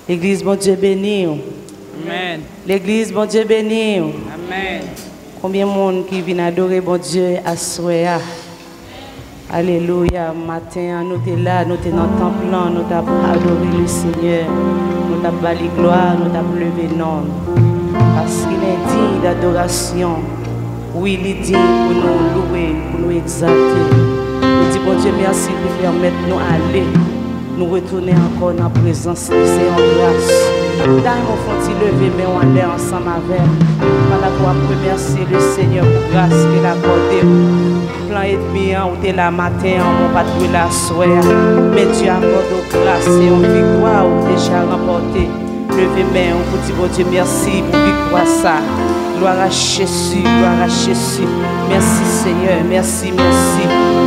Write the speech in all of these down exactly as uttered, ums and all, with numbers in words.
Legliz, Bondye beni w. Amèn. Legliz, Bondye beni w. Amèn. Konbyen moun ki vin adore Bondye aswè a? Alelouya. Maten an, nou te la, nou te nan tanp lan, nou t ap adore Lesenyè, nou t ap ba li glwa, nou t ap leve non l. Paske l endiy dadorasyon. Wi, li diy pou nou louwe, pou nou egzalte. Nou di Bondye mèsi pou pèmèt nou ale. Nou retounen ankò nan prezans li, se yon gras. M ta renmen w fè yon ti leve men w anlè ansanm avè m, pandan ke w ap remèsye Lesenyè pou gras ke l akòde w. Plan ènmi an, ou te la maten an, men w pa t dwe la aswè a. Men Dye akòde w gras, se yon viktwa ou deja ranpòte. Leve men w pou di Bondye mèsi pou viktwa sa. Glwa a Jezi, glwa a Jezi. Mèsi, Senyè, mèsi, mèsi.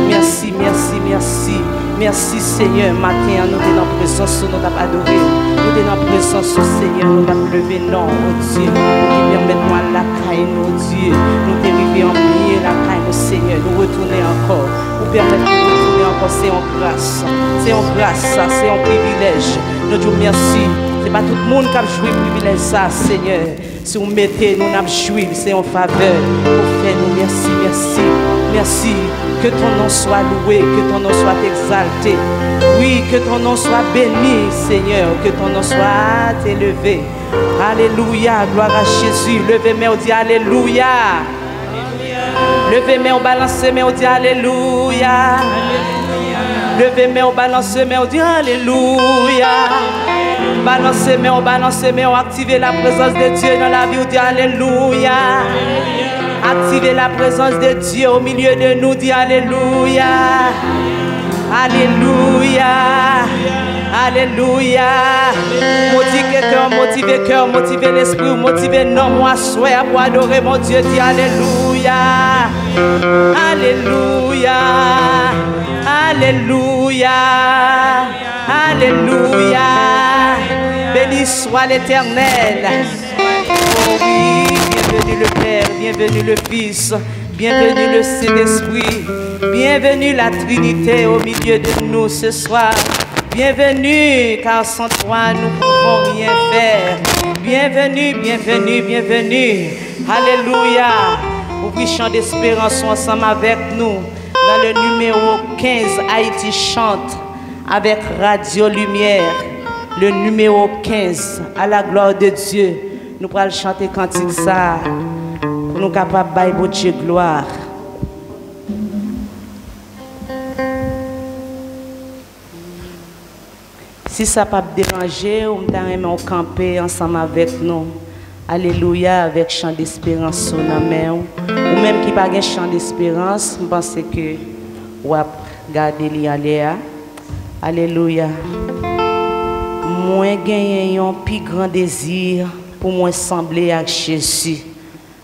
Mèsi, mèsi, mèsi. Mèsi, Senyè. Maten an, nou te nan prezans ou, nou t ap adore w. Nou te nan prezans ou, Senyè, nou t ap leve non w, o Dye, ou te pèmèt nou al lakay nou, o Dye. Nou te rive an byen lakay nou, Senyè. Nou retounen ankò. Ou pèmèt nou retounen ankò, se yon gras. Se yon gras, sa, se yon privilèj. Nou di w mèsi. Se pa tout moun k ap jwi privilèj sa, Senyè. Si w mete nou, n ap jwi l, se yon favè ou fè nou. Mèsi, mèsi, mèsi. Que ton nom soit loué, que ton nom soit exalté. Oui, que ton nom soit béni, Seigneur, que ton nom soit élevé. Alelouya, glwa a Jezi. Leve men w, di alelouya. Leve men w, balanse men w, di alelouya. Leve men w, balanse men w, di alelouya. Balanse men w, balanse men w, aktive la prezans de Dye nan lavi w, di alelouya. Aktive la prezans de Dye o milye de nou, di alelouya. Alelouya. Alelouya. Modifye kè w, motive kè w, motive lespri w, motive nanm ou aswè a pou adore Bondye. Di alelouya. Alelouya. Alelouya. Alelouya. Béni soit l'Éternel. Oh oui, bienvenue le Père, bienvenue le Fils, bienvenue le Saint-Esprit, bienvenue la Trinité au milieu de nous ce soir. Bienvenue, car sans toi nous pouvons rien faire. Bienvenue, bienvenue, bienvenue. Alelouya. Ouvri chan desperans ansanm avèk nou nan le numéro quinze, Haïti chante avec Radio Lumière, le numéro quinze, à la gloire de Dieu. Nou pral chante kantik sa a pou nou kapab bay Bondye glwa. Si sa p ap deranje w, m ta renmen w kanpe ansanm avèk nou. Alelouya, avèk chan desperans ou nan men w. Ou menm ki pa gen chan desperans, m panse ke w ap gade li anlè a. Alelouya. Mwen genyen yon pi gran dezi pou mwen sanble ak Jezi.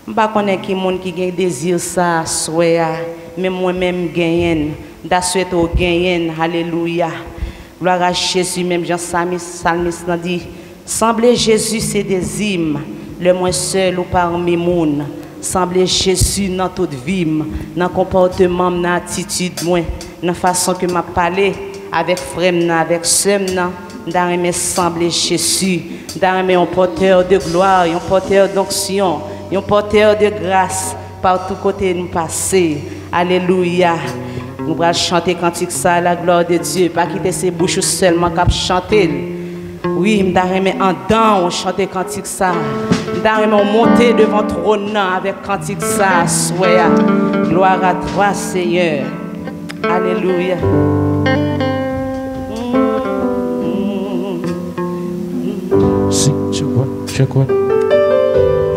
M pa konnen ki moun ki gen dezi sa a aswè a, men mwen menm m genyen l. M ta swete w genyen l. Alelouya. Glwa a Jezi, menm jan salmis, salmis lan di, sanble Jezi se dezi m, lè mwen sèl ou pami moun. Sanble Jezi nan tout vi m, nan konpòteman m, nan atitid mwen, nan fason ke m ap pale avèk frè m nan, avèk sè m nan. M ta renmen sanble Jezi. M ta renmen yon pòtè de glwa, yon pòtè donksyon, yon pòtè de gras patou kote nou pase. Alelouya. Nou pral chante kantik sa a, la gloire de Dieu. Pa kite se bouch ou sèlman k ap chante l. Wi, m ta renmen andan w chante kantik sa a. M ta renmen w monte devan twòn nan avèk kantik sa a aswè a. Gloire à toi, Seigneur. Alelouya. Sing, check one, check one.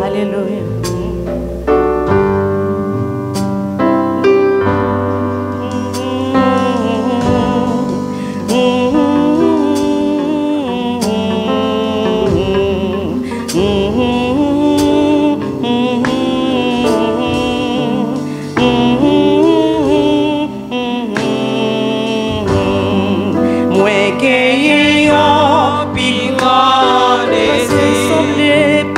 Alelouya. Mwen genyen yon pi gran dezi.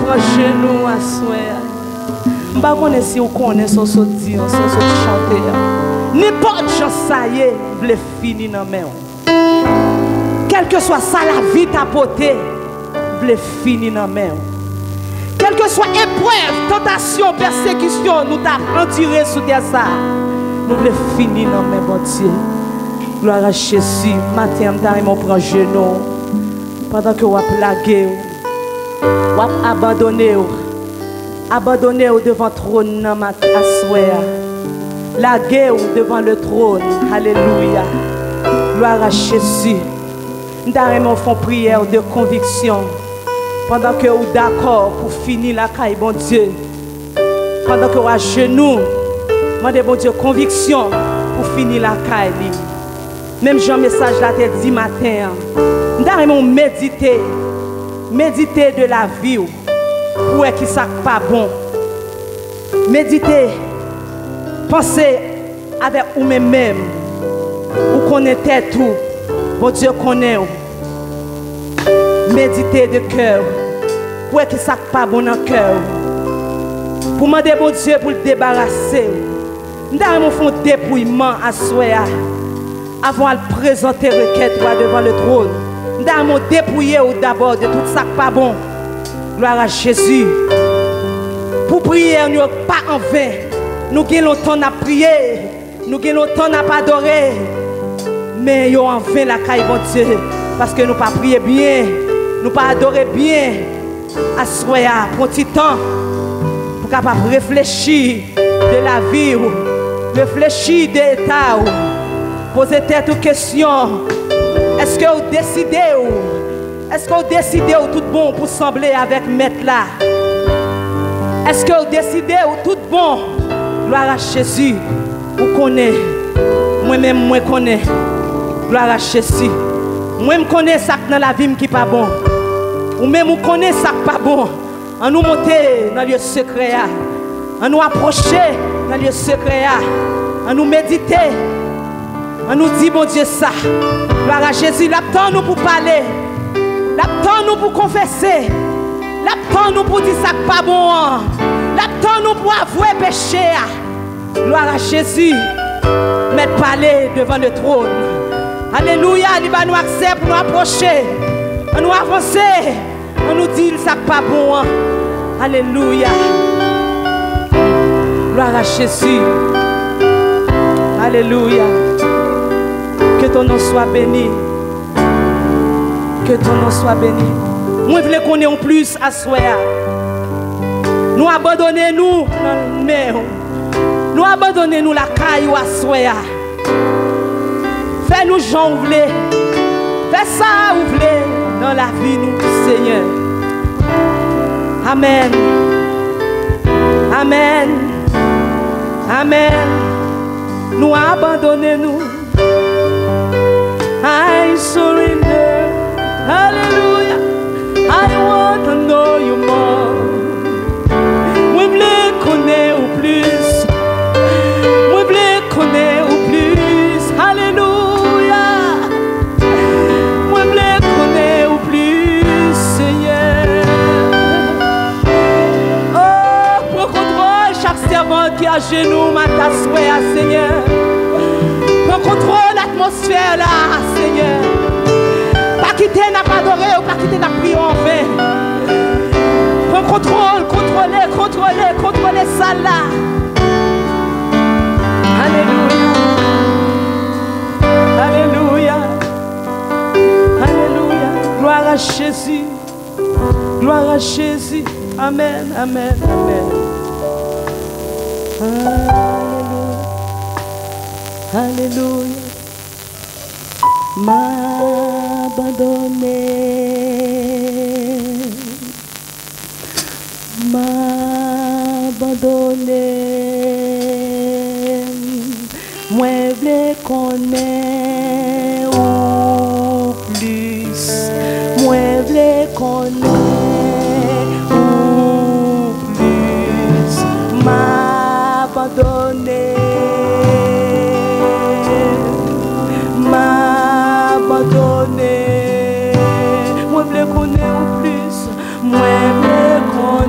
Pran jenou aswè a. M pa konnen si w konnen sa w sot di an, sa w sot chante an. Nenpòt jan sa ye, m vle fini nan men w. Kèlkeswa sa lavi ta pote, m vle fini nan men w. Kèlkeswa eprèv, tantasyon, pèsekisyon nou ta andire sou tè sa a, nou vle fini nan men Bondye. Glwa a Jezi. Maten an, m ta renmen w pran jenou w pandan ke w ap lage w, w ap abandone w. Abandone w devan twòn nan mat-, aswè a. Lage w devan le trône. Alelouya. Glwa a Jezi. M ta renmen w fè yon priyè de konviksyon. Pandan ke w dakò pou fini lakay Bondye. Pandan ke w ajenou, mande Bondye konviksyon pou fini lakay li. Menm jan mesaj la te di maten an, m ta renmen w medite, medite de lavi w, pou wè ki sa k pa bon. Medite, panse avèk ou menm menm. Ou konnen tèt ou, Bondye konnen w. Medite de kè w, pou wè ki sa k pa bon nan kè w. Pou mande Bondye pou l debarase w. M ta renmen w fè yon depouyman aswè a. Avan w al prezante rekèt ou a devan le trône, m ta renmen w depouye w dabò de tout sa k pa bon. Glwa a Jezi. Pou priyè nou yo pa anven. Nou gen lontan n ap priye. Nou gen lontan n ap adore. Men yo anven lakay Bondye. Paske nou pa priye byen. Nou pa adore byen. Aswè a, pran ti tan pou kapab reflechi de lavi w, reflechi de eta w. Poze tèt ou kesyon, èske w deside w, èske w deside w tout bon pou sanble avèk Mèt la? Èske w deside w tout bon? Glwa a Jezi. Ou konnen, mwen menm mwen konnen. Glwa a Jezi. Mwen m konnen sa k nan lavi m ki pa bon. Ou menm ou konnen sa k pa bon. An nou monte nan lye sekrè a. An nou apwoche nan lye sekrè a. An nou medite. An nou di Bondye sa. Glwa a Jezi, l ap tann ou pou pale. L ap tann ou pou konfese. L ap tann ou pou di sa k pa bon an. L ap tann ou pou avwe peche a. Glwa a Jezi. Mèt pale devan le trône. Alelouya, li ba nou aksè pou nou apwoche. An nou avanse. An nou di l sa k pa bon an. Alelouya. Glwa a Jezi. Alelouya. Que ton nom soit béni. Que ton nom soit béni. Mwen vle konnen w plis aswè a. Nou abandone nou nan men w. Nou abandone nou lakay ou aswè a. Fè nou jan ou vle. Fè sa ou vle nan lavi nou, Senyè. Amèn. Amèn. Amèn. Nou abandone nou. I surrender. Hallelujah. I want to know you more. Mwen vle konnen ou plis. Mwen vle konnen ou plis. Alelouya. Mwen vle konnen ou plis, Senyè. Oh, pran kontwòl chak sèvant ki ajenou maten aswè a, Senyè. Pran kontwòl atmosfè la, Senyè. Pa kite n ap adore w, pa kite n ap priye w anven. Pran kontwòl, kontwole, kontwole, kontwole sal la. Alelouya. Alelouya. Alelouya. Glwa a Jezi. Glwa a Jezi. Amèn, amèn, amèn. Alelouya. Alelouya. M abandone. M abandone. Mwen vle konnen ou plis. Mwen vle konnen ou plis. M abandone. M abandone. Mwen vle konnen ou plis. Mwen vle konnen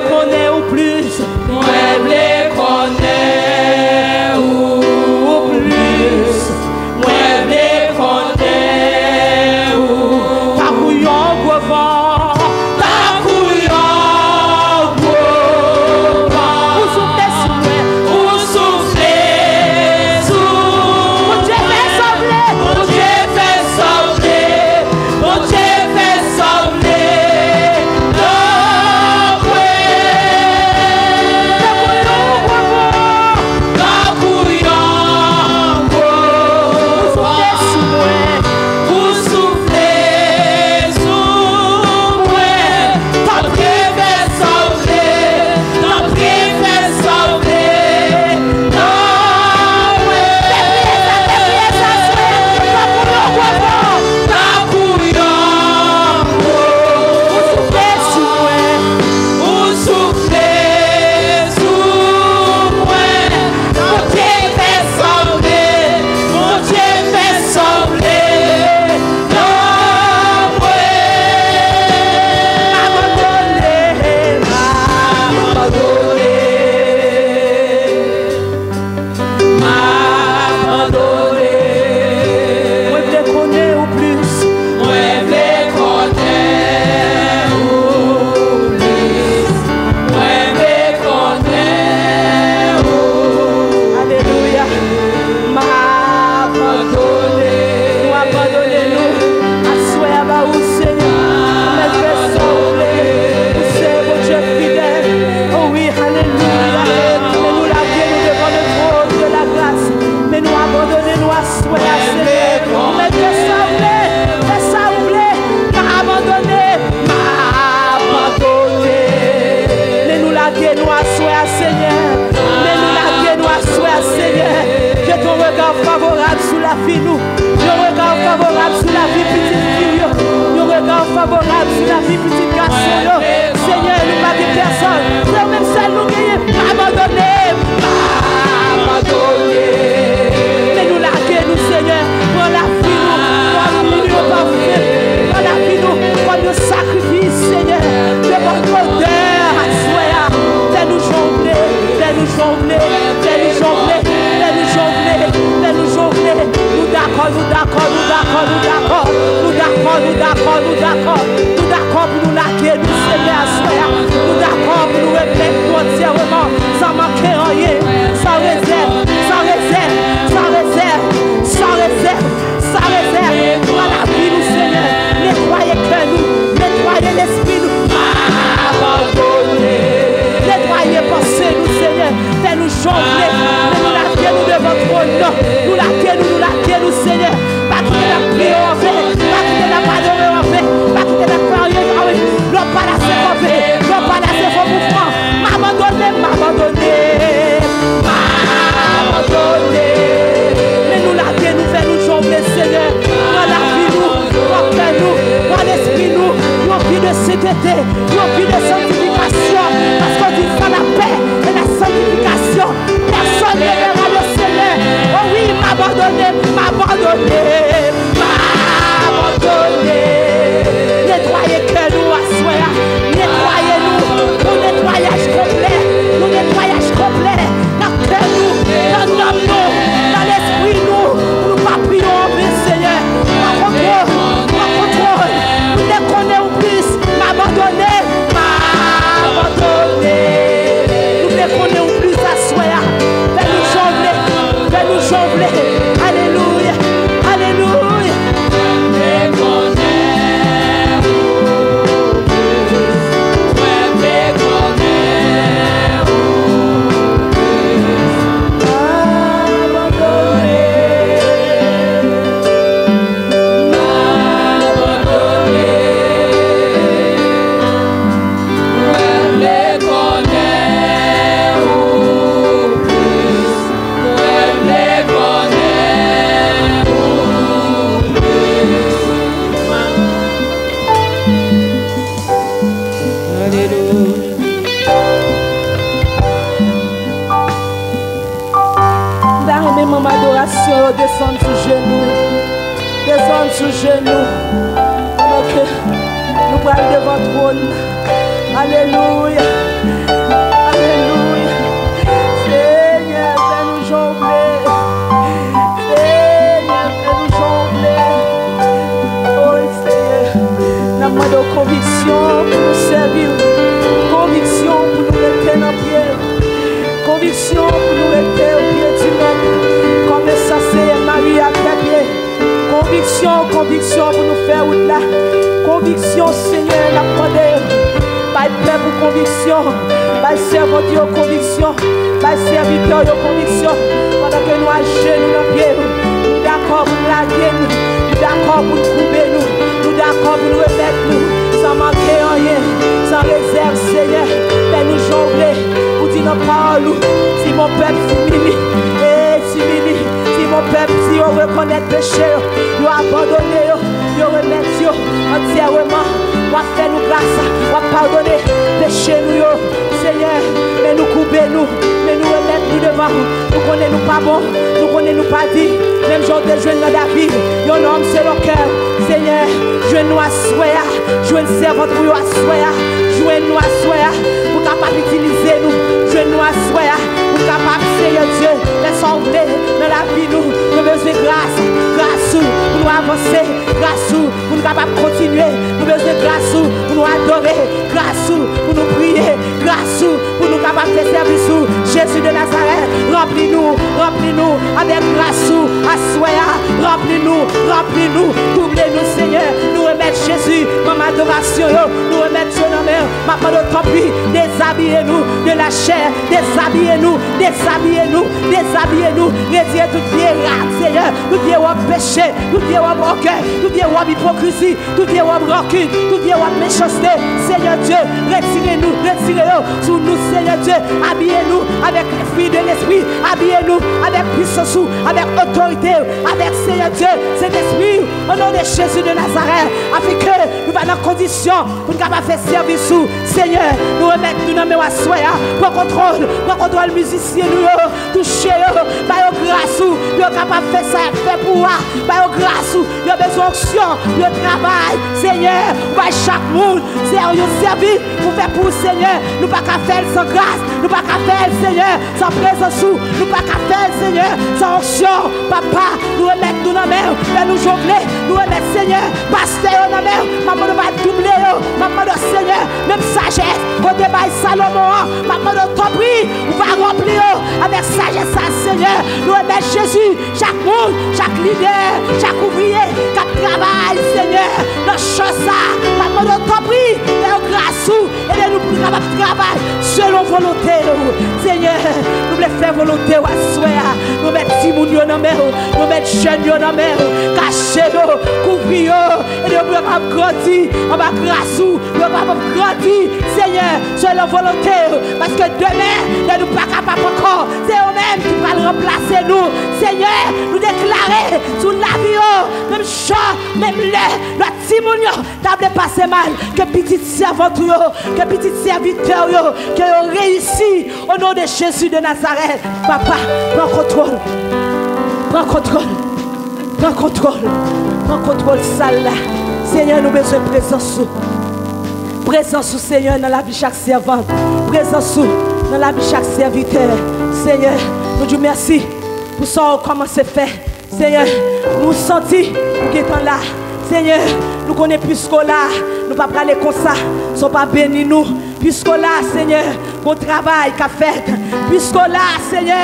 Konnen ou plis. Mwen vle konnen ou plis. Mwen vle konnen ou. Tankou yon gwo van. Tankou yon gwo van. Ou soufle sou mwen. Ou soufle sou mwen. Bondye fè sa w vle. Bondye fè sa w vle. Bondye fè sa w vle nan mwen. Tankou yon gwo van. Tankou yon gwo van. Ou soufle sou mwen. Ou soufle sou mwen. Tanpri fè sa w vle. Tanpri fè sa w vle nan mwen. Fè priye sa, fè priye sa, Senyè. Tankou yon gwo van. Tankou yon gwo van. Ou soufle sou mwen. Ou soufle sou mwen. Bondye fè sa w vle. Bondye fè sa w vle nan mwen. M abandone, m abandone. M abandone. Mwen vle konnen ou plis. Mwen vle konnen ou plis. Mwen vle konnen ou. Alelouya. M abandone. Nou abandone nou. Aswè a ba ou, Senyè. Ou mèt fè sa w vle. Ou se Bondye fidèl. O wi, alelouya. Men nou lage nou devan le trône de la grâce. Men nou abandone nou aswè a, Senyè. Ou mèt fè sa w vle. Fè sa w vle. M abandone. M abandone. Men nou lage nou aswè a, Senyè. Men nou lage nou aswè a, Senyè. Jete yon rega favorab sou lavi nou. Yon rega favorab sou lavi pitit fi w yo. Yon rega favorab sou lavi pitit gason yo. Senyè, nou pa gen pèsonn. Se ou menm sèl nou genyen. M abandone. M abandone. Men nou lage nou, Senyè. Pran lavi nou kòm yon pafim. Pran lavi nou kòm yon sakrifis, Senyè. Devan odè aswè a. Fè nou jan w vle. Fè nou jan w vle. Fè nou jan w vle. Fè nou jan w vle. Fè nou jan w vle. Nou dakò, nou dakò, nou dakò, nou dakò. Nou dakò, nou dakò, nou dakò. Nou dakò pou nou lage nou, Senyè, aswè a. Nou dakò pou nou remèt nou antyèman, san manke anyen, san rezèv, san rezèv, san rezèv, san rezèv, san rezèv. Pran lavi nou, Senyè. Netwaye kè nou, netwaye lespri nou. Abandone. Netwaye panse nou, Senyè. Fè nou jan w vle, men nou lage nou devan twòn nan. Nou lage nou, nou lage nou, Senyè. Pa kite n ap priye w anven. Pa kite n ap adore w anven. Pa kite n ap fè anyen anven. Lè w pa la se kanpe. Lè w pa la se fè mouvman. M abandone, m abandone. M abandone. Men nou lage nou, fè nou jan w vle, Senyè. Pran lavi nou, pran kè nou, pran lespri nou. Yon vi de sentete, yon vi de santifikasyon. Paske w di sans la paix et la sanctification, personne ne verra le Seigneur. O wi, m abandone, m abandone, m abandone. Netwaye kè nou aswè a. Netwaye nou. Yon netwayaj konplè. Yon netwayaj konplè. Nan kè nou, nan nanm nou, nan lespri nou, pou nou pa priye w anven, Senyè. Pran kontwòl, pran kontwòl. Nou vle konnen w plis. M abandone, m abandone. Nou vle konnen w plis aswè a. Fè nou jan w vle, fè nou jan w vle. Alelouya, alelouya. Alelouya. M ta renmen manm adorasyon yo desann sou jenou yo. Desann sou jenou. Pandan ke nou pral devan twòn nan. Alelouya. Pèp ou konviksyon, bay sèvant yo konviksyon, bay sèvitè yo konviksyon. Pandan ke nou ajenou nan pye w, nou dakò pou n lage nou, nou dakò pou n koube nou, nou dakò pou n remèt nou, san manke anyen, san rezèv, Senyè. Fè nou jan w vle, ou di nan pawòl ou, si mon pèp s'humilie, e s'humilie, si mon pèp, si yo rekonèt peche yo, yo abandone yo, yo remèt yo antyèman. W ap fè nou gras, w ap padone peche nou yo. Senyè, men nou koube nou, men nou remèt nou devan ou. Nou konnen nou pa bon, nou konnen nou pa di, menm jan w te jwenn nan David, yon nonm selon kè w. Senyè, jwenn nou aswè a, jwenn sèvant ou yo aswè a, jwenn nou aswè a, pou kapab itilize nou, jwenn nou aswè a, pou kapab, Senyè Dye, fè sa w vle nan lavi nou. Nou bezwen gras, gras ou, pou nou avanse, gras ou, pou nou kapab kontinye. Nou bezwen gras ou pou nou adore, gras ou pou nou priye, gras ou pou nou kapab fè sèvis ou. Jezi de Nazarèt, ranpli nou, ranpli nou avèk gras ou aswè a. Ranpli nou, ranpli nou, double nou, Senyè. Nou remèt Jezi manm adorasyon yo, nou remèt yo nan men w. M ap mande w, tanpri, dezabiye nou de lachè, dezabiye nou, dezabiye nou, dezabiye nou, retire tout vye rad, Senyè, tout vye wòb peche, tout vye wòb ògèy, tout vye wòb ipokrizi, tout vye wòb rankin, tout vye wòb mechanste. Senyè Dye, retire nou, retire yo sou nou, Senyè Dye. Abiye nou avèk lespri de lespri, abiye nou avèk pisans ou, avèk otorite ou, avèk, Senyè Dye, Sentespri ou, o non de Jezi de Nazarèt, afin ke nou pa nan kondisyon pou n kapab fè sèvis ou. Senyè, nou remèt nou nan men w aswè a. Pran kontwòl, pran kontwòl mizisyen nou yo. Touche yo, ba yo gras ou, pou yo kapab fè sa y ap fè pou ou a. Ba yo gras ou, yo bezwen onksyon pou yo travay. Senyè, ou bay chak moun se yon sèvis pou fè pou ou, Senyè. Nou pa ka fè l san gras, nou pa ka fè l, Senyè, san prezans ou, nou pa ka fè l, Senyè, san onksyon. Papa, nou remèt nou nan men w, fè nou jan w vle. Nou remèt, Senyè, pastè yo nan men w. M ap mande w pa double yo. M ap mande w, Senyè, menm sajès ke w te bay Salomon an, m ap mande w, tanpri, ou va ranpli yo avèk sajès sa, Senyè. Nou remèt Jezi, chak moun, chak lidè, chak ouvriye k ap travay, Senyè, nan chan sa, m ap mande w, tanpri, fè yo gras ou. Ede nou pou nou kapab travay selon volonte w. Senyè, nou vle fè volonte w aswè a. Nou met timoun yo nan men w. Nou met jèn yo nan men w. Kache yo, kouvri yo. Ede yo pou yo kapab grandi anba gras ou. Pou yo kapab grandi, Senyè, selon volonte w. Paske demen, lè nou pa kapab ankò, se yo menm ki pral ranplase nou. Senyè, nou deklare sou lavi yo, menm jan, menm lè, lòt timoun yo ta vle pase mal, ke pitit sèvant ou yo, ke pitit sèvitè ou yo, ke yo reyisi, o non de Jezi de Nazarèt. Papa, pran kontwòl. Pran kontwòl. Pran kontwòl. Pran kontwòl sal la. Senyè, nou bezwen prezans ou. Prezans ou, Senyè, nan lavi chak sèvant. Prezans ou nan lavi chak sèvitè. Senyè, nou di w mèsi pou sa w kòmanse fè. Senyè, nou santi ou gentan la. Senyè, nou konnen piske w la, nou pa prale konsa san w pa beni nou. Piske w la, Senyè, gon travay k ap fèt. Piske w la, Senyè,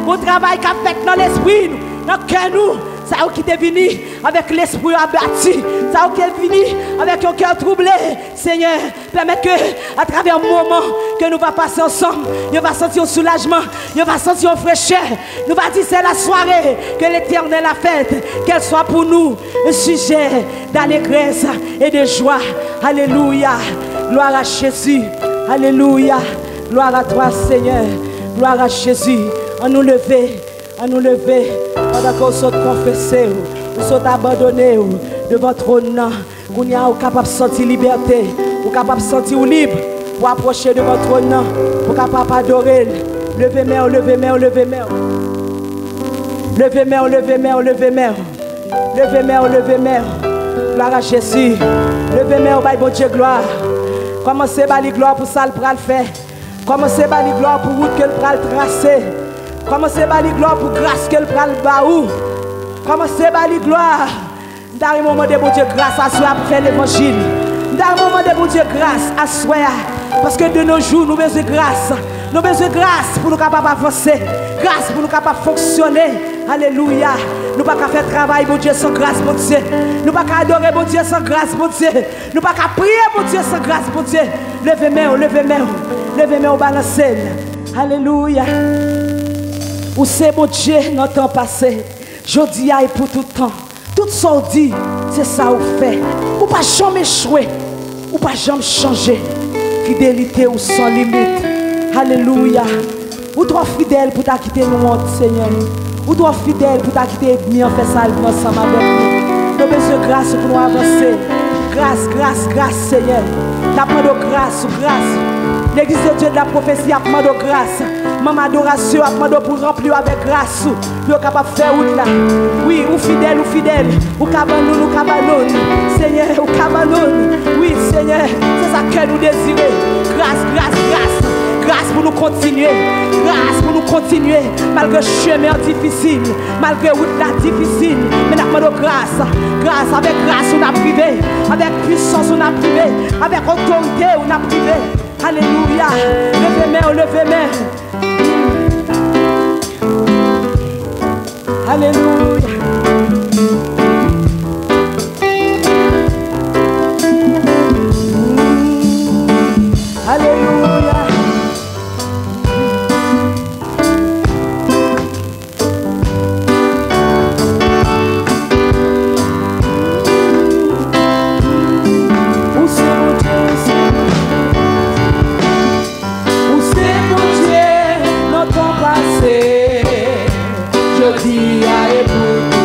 gon travay k ap fèt nan lespri nou, nan kè nou. Sa yo ki te vini avèk lespri yo abati, sa yo ki te vini avèk yon kè twouble, Senyè, pèmèt ke, atravè moman ke nou va pase ansanm, yo va santi yon soulajman, yo va santi yon frechè. Nou va di, c'est la soirée que l'Éternel a faite, qu'elle soit pour nous un sujet d'allégresse et de joie. Alelouya. Gloire à Jésus. Alelouya. Gloire à toi, Seigneur. Gloire à Jésus. Ann nou leve. Ann nou leve. Pandan ke w sot konfese w, ou sot abandone w devan twòn nan, kounye a ou kapab santi libète, ou kapab santi w lib pou apwoche devan twòn nan, pou kapab adore l. Leve men w, leve men w, leve men w. Leve men w, leve men w, leve men w. Leve men w, leve men w. Glwa a Jezi. Leve men w, bay Bondye glwa. Kòmanse ba li glwa pou sa l pral fè. Kòmanse ba li glwa pou wout ke l pral trase. Kòmanse ba li glwa pou gras ke l pral ba ou. Kòmanse ba li glwa. M ta renmen w mande Bondye gras aswè a pou fè levanjil. M ta renmen w mande Bondye gras aswè a. Paske de nos jours, nou bezwen gras. Nou bezwen gras pou nou kapab avanse. Gras pou nou kapab fonksyone. Alelouya. Nou pa ka fè travay Bondye san gras Bondye. Nou pa ka adore Bondye san gras Bondye. Nou pa ka priye Bondye san gras Bondye. Leve men w, leve men w, leve men w, balanse l. Alelouya. Ou se Bondye nan tan pase. Jodi a e pou tout tan. Tout sa w di, se sa ou fè. Ou pa janm echwe. Ou pa janm chanje. Fidelite ou san limit. Alelouya. Ou twò fidèl pou ta kite nou wont, Senyè. Ou twò fidèl pou ta kite ènmi an fè sa l vle ansanm avèk nou. Nou bezwen gras ou pou nou avanse. Gras, gras, gras, Senyè. N ap mande w gras ou, gras. Legliz de Dye de la pwofesi ap mande w gras. Manm adorasyon ap mande w pou ranpli yo avèk gras ou, pou yo kapab fè wout la. Wi, ou fidèl, ou fidèl. Ou ka ban nou, ou ka ban nou. Senyè, ou ka ban nou. Wi, Senyè, se sa kè nou dezire. Gras, gras, gras. Gras pou nou kontinye. Gras pou nou kontinye. Malgre chemen an difisil, malgre wout la difisil, men n ap mande w gras. Gras, avèk gras ou n ap rive. Avèk pwisans ou n ap rive. Avèk otorite ou n ap rive. Alelouya. Leve men w, leve men w. Alelouya. Alelouya. Ou se Bondye, ou se Bondye. Ou se Bondye nan tan pase, jodi a e pou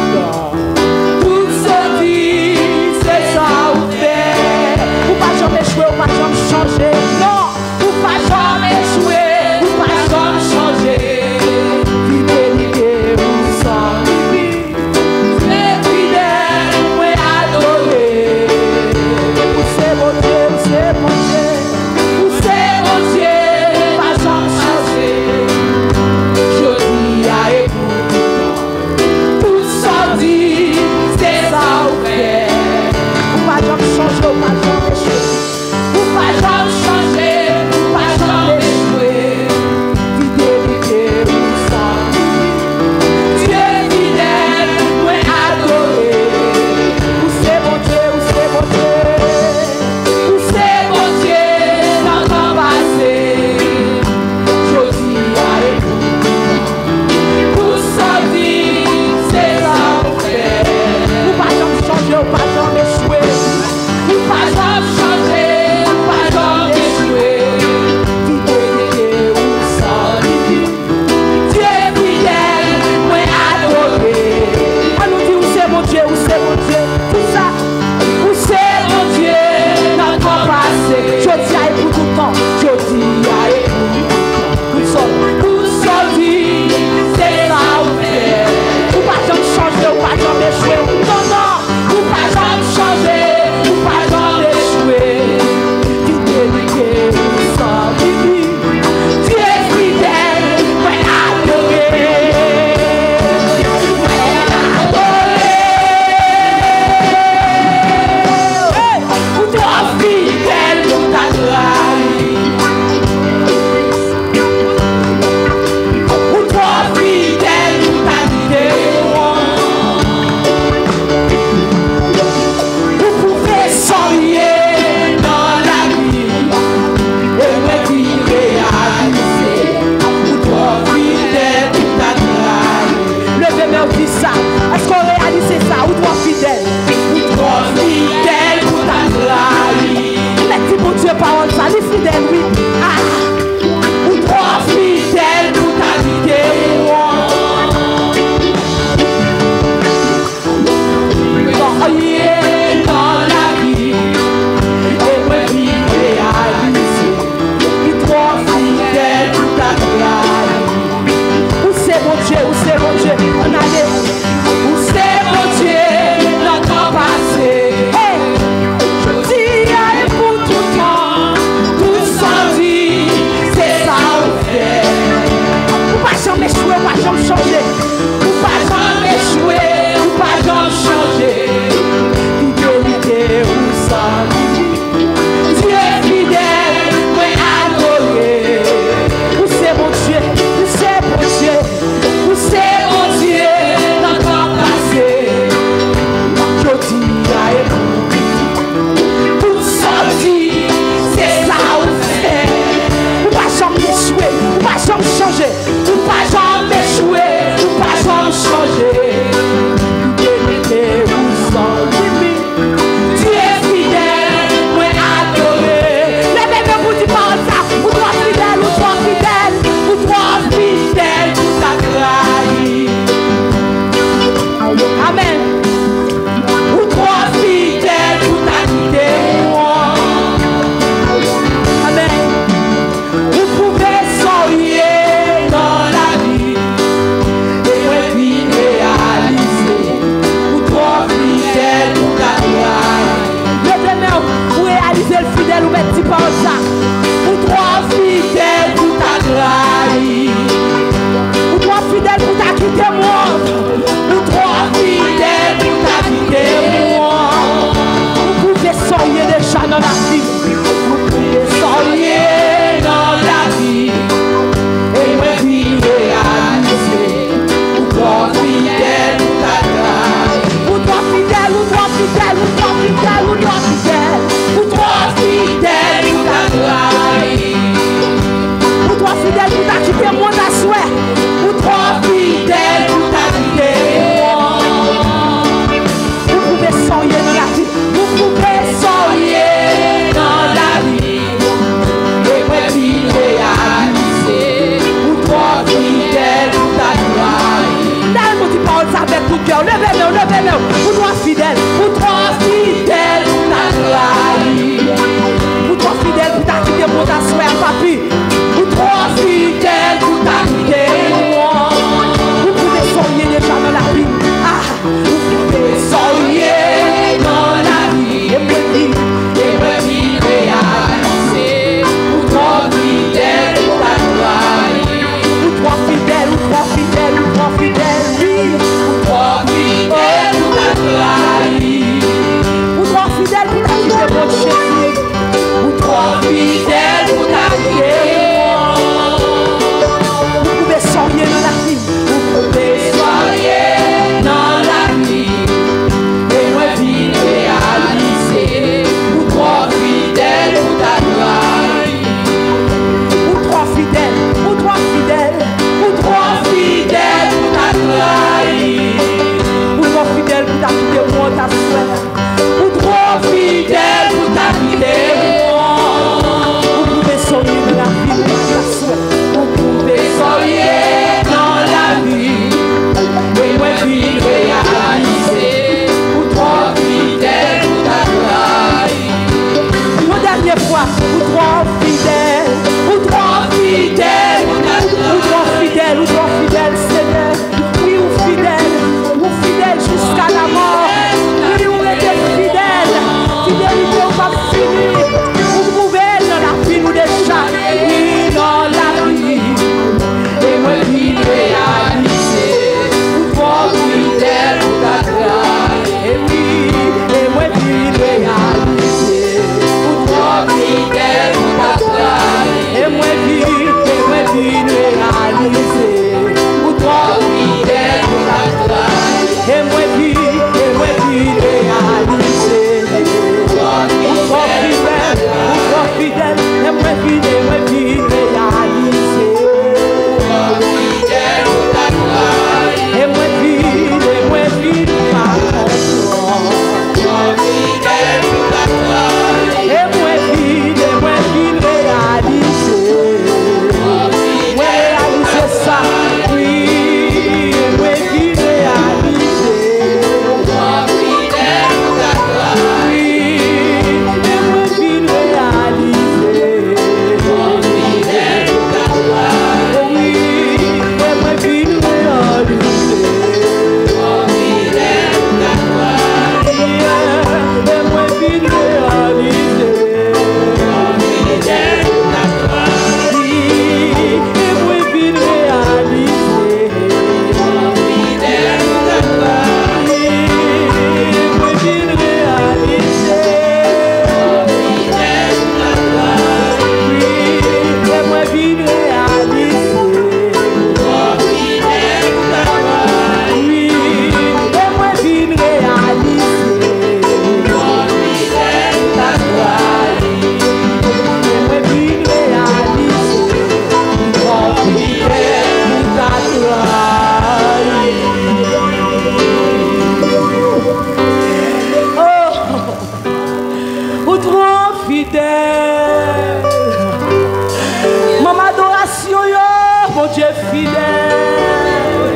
Fidèl.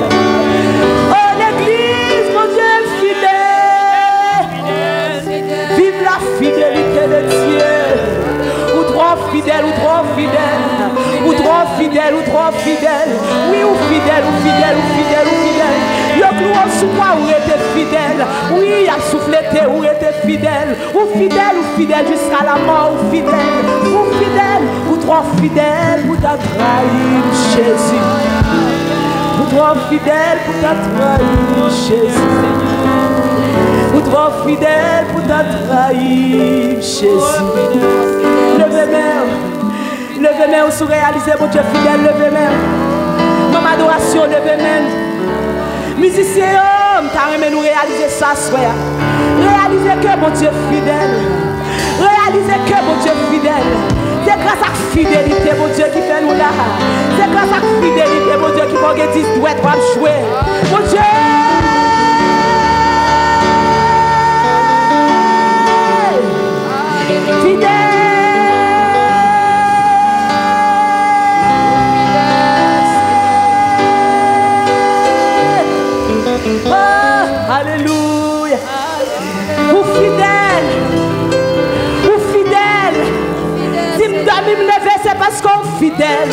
O legliz, Bondye fidèl. Viv la fidélité de Dieu. Ou twò fidèl, ou twò fidèl. Ou twò fidèl, ou twò fidèl. Wi, ou fidèl, ou fidèl, ou fidèl, ou fidèl. Yo klouwe w sou kwa, ou rete fidèl. Wi, y ap souflete, ou rete fidèl. Ou fidèl, ou fidèl jiska lamò, ou fidèl, ou fidèl, ou twò fidèl pou ta trayi m, Jezi. Ou twò fidèl pou ta trayi m, Jezi. Ou twò fidèl pou ta trayi m, Jezi. Leve men w. Leve men w si w reyalize Bondye fidèl, leve men w. Manm adorasyon, leve men w. Mizisyen yo, m ta renmen nou reyalize sa aswè a. Reyalize ke Bondye fidèl. Reyalize ke Bondye fidèl. Se gras ak fidelite Bondye ki fè nou la. Se gras ak fidelite Bondye ki fè w gen dis dwèt w ap jwe. Bondye! Fidèl. Oh, alelouya. Ou fidèl. Ou fidèl. Si m dòmi, m leve, se paske w fidèl.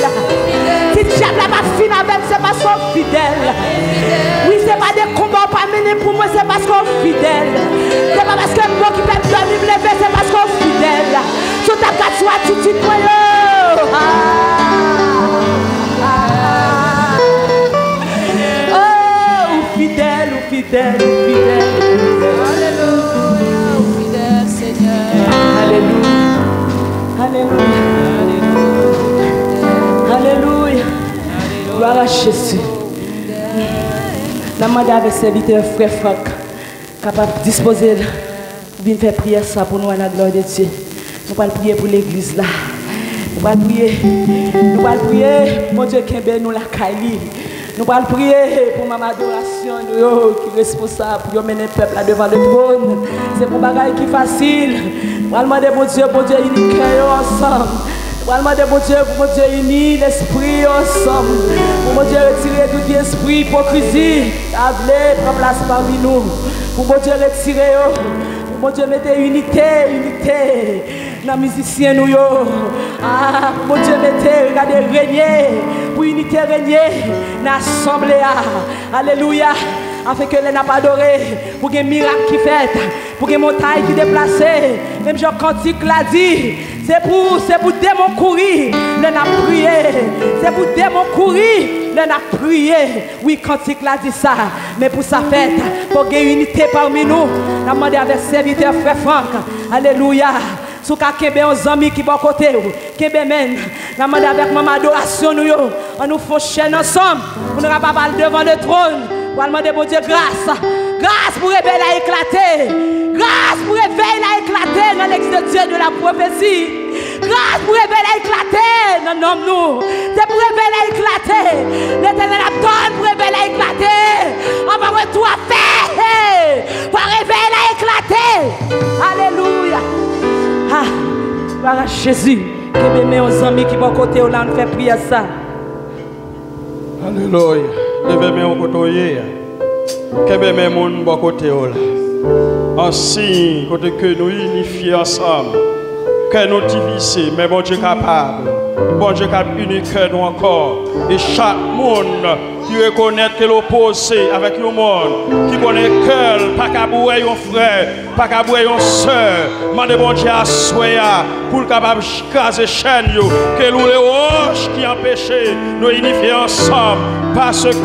Si dyab la pa fin avè m, se paske w fidèl. Wi, se pa de konba w pa mennen pou mwen, se paske w fidèl. Se pa paske m bon ki pèp dòmi m leve, se paske w fidèl. Si w t ap gad sou atitid mwen yo. Ah, ah, ah. Oh, ou fidèl, ou fidèl, ou fidèl. Alelouya, ou fidèl, Senyè. Alelouya. Alelouya. Alelouya. Glwa a Jezi. N ap mande avèk sèvitè frè Frank kapab dispoze l pou vin fè priyè sa pou nou, à la gloire de Dieu. Nou pral priye pou legliz la. Nou pral priye. Nou pral priye pou Bondye kenbe nou lakay li. Nou pral priye pou manm adorasyon nou yo ki responsab pou yo mennen pèp la devan le twòn. Se pou bagay ki fasil. Nou pral mande Bondye, Bondye ini kè yo ansanm. Nou pral mande Bondye pou Bondye ini lespri yo ansanm. Pou Bondye retire tout vye espri ipokrizi ta vle pran plas pami nou. Pou Bondye retire yo. Pou Bondye mete inite, inite nan mizisyen nou yo. Ah, pou Bondye mete, gade, renye. Pou inite renye nan asanble a. Alelouya. Afenke lè n ap adore, pou gen mirak ki fèt, pou gen montay ki deplase. Menm jan kantik la di, se pou, se pou demon kouri lè n ap priye. Se pou demon kouri lè n ap priye. Wi, kantik la di sa. Men pou sa fèt, fòk gen inite pami nou. N ap mande avèk sèvitè frè Frank. Alelouya. Si w ka kenbe yon zanmi ki bò kote w, kenbe men l. N ap mande avèk manm adorasyon nou yo, ann nou fè yon chèn ansanm pou nou kapab al devan le twòn, pou al mande Bondye gras. Gras pou revèy la eklate. Gras pou revèy la eklate nan legliz de Dieu de la prophétie. Gras pou revèy la eklate nan nanm nou. Se pou revèy la eklate. Letènèl ap tann pou revèy la eklate. Anvan mwen tou ap fè. Pou revèy la eklate. Alelouya. Ah, glwa a Jezi. Kenbe men yon zanmi ki bò kote w la, ann fè priyè sa. Alelouya. Leve men w kote w ye a. Kenbe men moun bò kote w la. An siy kote ke nou inifye ansanm. Kè nou divize, men Bondye kapab. Bondye k ap ini kè nou ankò. E chak moun ki rekonèt ke l opoze avèk yon moun, ki konnen kè l pa kab wè yon frè, pa kab wè yon sè, mande Bondye aswè a pou l kapab ch-, kraze chèn yo, ke l woule wòch ki anpeche nou inifye ansanm, paske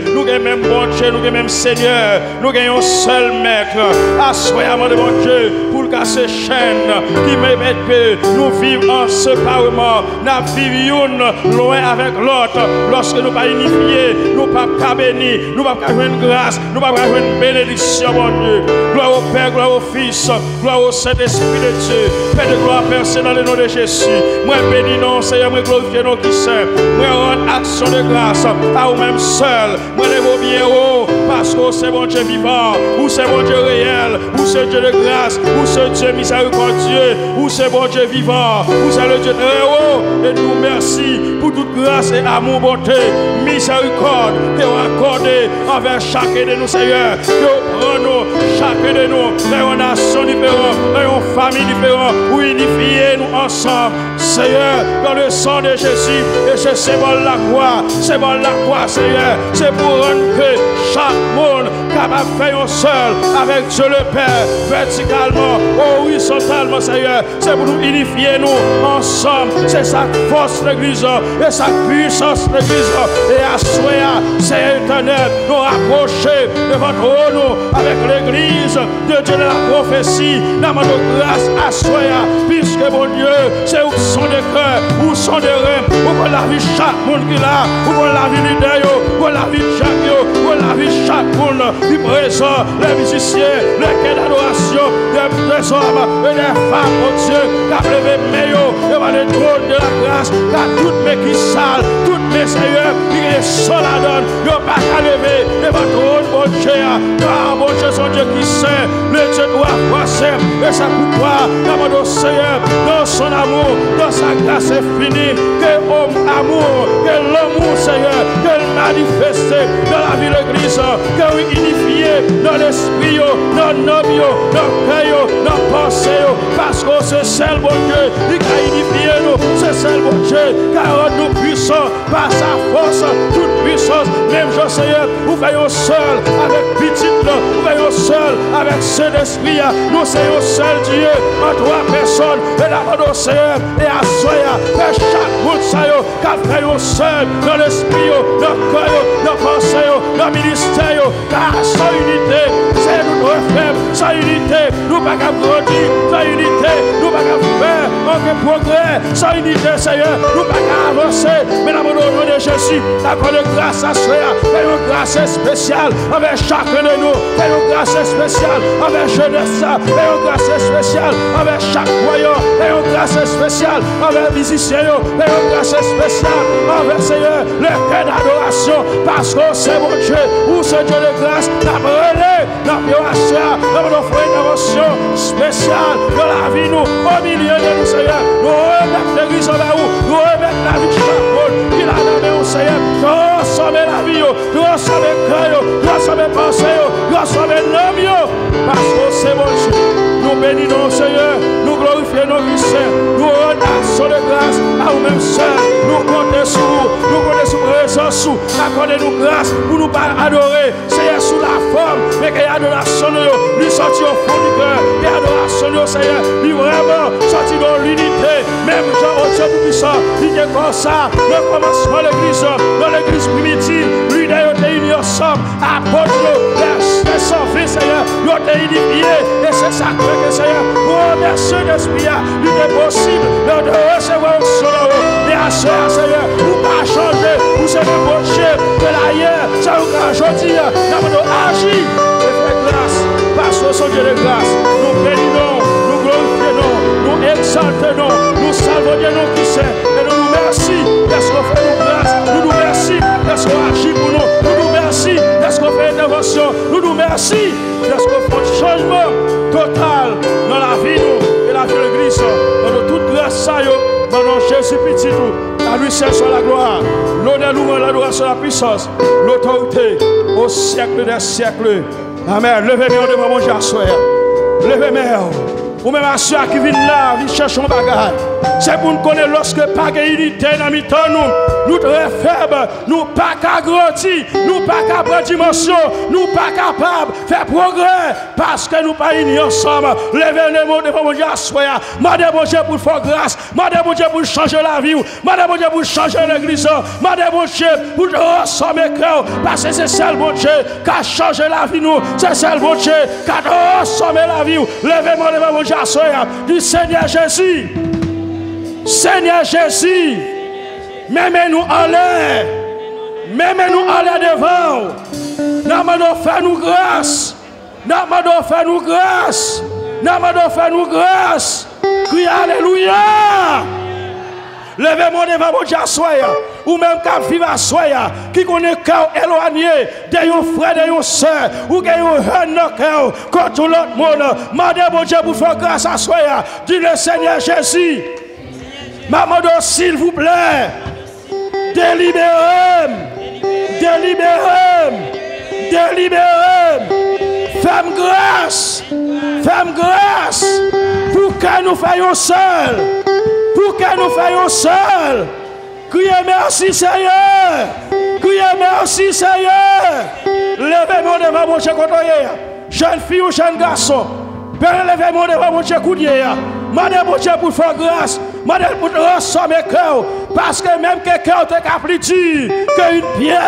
nou gen menm Bondye, nou gen menm Senyè, nou gen yon sèl Mèt. Aswè a, mande Bondye pou l kase chèn ki pèmèt ke nou viv ansepareman, n ap viv youn lwen avèk lòt. Lòske nou pa inifye, nou p ap ka beni, nou p ap ka jwenn gras, nou p ap ka jwenn benediksyon Bondye. Glwa o Pè, glwa o Fis, glwa o Sentespri de Dye. Pè de glwa, Pè Sen, nan le non de Jezi. Mwen beni non w, Senyè, mwen glorifye non w ki sen. Mwen rann aksyon de gras a ou menm sèl. Mwen leve w byen wo, Paske ou se Bondye vivan, ou se Bondye reyèl, ou se Dye de gras, ou se Dye mizèrikòdye, ou se Bondye vivan, ou se le Dye trè wo, e nou mèsi pou tout gras e amou, bonte, mizèrikòd ke w akòde anvè chaken de nou, Seyè, ke w pran nou, chaken de nou, nan yon nasyon diferan, nan yon fanmi diferan, ou inifye nou ansanm. Seyè, dans le sang de Jésus, e se senbòl lakwa, senbòl lakwa, Seyè, se pou rann ke chak moun kapab fè yon sèl avèk Dye le Pè, vètikalman, orizontalman, Seyè, se pou nou inifye nou ansanm. Se sa k fòs legliz lan, e sa k pwisans legliz lan. E aswè a, Seyè Etènèl, nou rapwoche devan twòn ou avèk legliz de Dye de la pwofesi, n a mande w gras aswè a, piske Bondye, se ou k sonde kè, ou sonde renm, ou konn lavi chak moun ki la, ou konn lavi lidè yo, ou konn lavi dyak yo, ou konn lavi chak moun ki prezan, lè mizisyen, lè kè dadorasyon, lè dèzòm e lè fanm, Bondye, k ap leve men yo devan le twòn de la gras, ka tout men ki sal, tout men, Seyè, ki gen san ladan l, yo pa ka leve devan twòn Bondye a, ka Bondye se yon Dye ki sen, le Dye twa fwa sen, e se poutwa n a mande w, Seyè, dans son amour, dans sa grâce infinie, ke ombre amour, ke lanmou, Seyè, ke l manifeste nan lavi legliz lan, ke w inifye nan lespri yo, nan nanm yo, nan kè yo, nan panse yo, paske w se sèl Bondye ki ka inifye nou, se sèl Bondye ki ka rann nou pwisan, pa sa fòs, tout pwisans, menm jan, Seyè, ou fè yon sèl avèk Pitit lan, ou fè yon sèl avèk Sentespri a. Nou se yon sèl Dye an twa pèsòn. E n a mande w, Seyè, e aswè a, fè chak moun sa yo k ap fè yon sèl nan lespri yo, nan kè yo, nan panse yo, nan ministè yo, ka san inite, Seyè, nou twò fèb. San inite, nou pa ka grandi. San inite, nou pa ka fè ankenn pwogrè. San inite, Seyè, nou pa ka avanse. Men n a mande w, o non de Jezi, akòde gras aswè a. Fè yon gras espesyal anvè chaken de nou. Fè yon gras espesyal anvè jenès la. Fè yon gras espesyal anvè chak kwayan. Fè yon gras espesyal anvè mizisyen yo. Fè yon gras espesyal anvè, Seyè, le kè dadorasyon. Paske w se Bondye, ou se Dye de gras. N ap rele nan pye w aswè a, nan mande w fè yon entèvansyon espesyal nan lavi nou, o milye de nou, Seyè. Nou remèt legliz anba ou, nou remèt lavi chak moun ki la nan men w, Seyè. Transfòme lavi yo, transfòme kè yo, transfòme panse yo, transfòme nanm yo, paske w se Bondye. Nou beni non w, Seyè, nou glorifye non w ki sen, nou rann aksyon de gras a ou menm sèl. Nou konte sou ou, nou konte sou prezans ou. Akòde nou gras pou nou pa adore Seyè, sou lafòm, men ke adorasyon nou yo, li sòti o fon di kè, ke adorasyon nou yo, Seyè, li vrèman sòti nan linite, menm jan, o Dye Toupisan, li te konsa nan kòmansman legliz lan, nan legliz primitiv, lidè yo te ini ansanm, apot yo, vèsè san ven, Seyè, yo te inifye, e se sa k fè ke, Seyè, gwo mèsi Sentespri a, li te posib lè yo te resevwa onksyon nan ou. E aswè a, Seyè, ou pa chanje, ou se menm Bondye ke la yè, sa yo ka jodi a, n a mande w aji e fè gras, paske w se yon Dye de gras. Nou beni non w, nou glorifye non w, nou egzalte non w, nou salvodye non w ki sen, e nou di w mèsi dèske w fè nou gras, nou di w mèsi dèske w aji pou nou, nou di w mèsi dèske w fè entèvansyon, nou di w mèsi dèske w fè yon chanjman total nan lavi nou e lavi legliz lan. Ban nou tout gras sa yo, nan non Jezi Pitit ou, à lui seul soit la gloire, l'honneur, louange, l'adoration, la puissance, l'autorité, au siècle des siècles. Amèn. Leve men w devan Bondye aswè a. Leve men w. Ou menm aswè a ki vin la, vin chèche yon bagay. Se pou n konnen lòske pa gen inite nan mitan nou, nou trè fèb, nou pa ka grandi, nou pa ka pran dimansyon, nou pa kapab fè pwogrè, paske nou pa ini ansanm. Leve men w devan Bondye aswè a. Mande Bondye pou l fè w gras. Mande Bondye pou l chanje lavi w. Mande Bondye pou l chanje legliz lan. Mande Bondye pou l transfòme kè w. Paske se sèl Bondye ka chanje lavi nou. Se sèl Bondye ka transfòme lavi w. Leve men w devan Bondye aswè a. Di, Senyè Jezi, Senyè Jezi, men men nou anlè. Men men nou anlè devan w. N a mande w fè nou gras. N a mande w fè nou gras. N a mande w fè nou gras. Kriye alelouya. Leve men w devan Bondye aswè a. Ou menm k ap viv aswè a, ki konnen kè w elwanye de yon frè, de yon sè, ou gen yon hèn nan kè w kont yon lòt moun, mande Bondye pou fè w gras aswè a. Di le Senyè Jezi, m ap mande w silvouplè, delibere m, delibere m, delibere m. Fè m gras, fè m gras, pou kè nou fè yon sèl, pou kè nou fè yon sèl. Kriye mèsi, Senyè! Kriye mèsi, Senyè! Leve men w devan Bondye kote w ye a. Jèn fi ou jèn gason, byen leve men w devan Bondye kounye a. Mande Bondye pou l fè w gras. Mande l pou l transfòme kè w. Paske menm ke kè w te ka pli di ke yon pyè,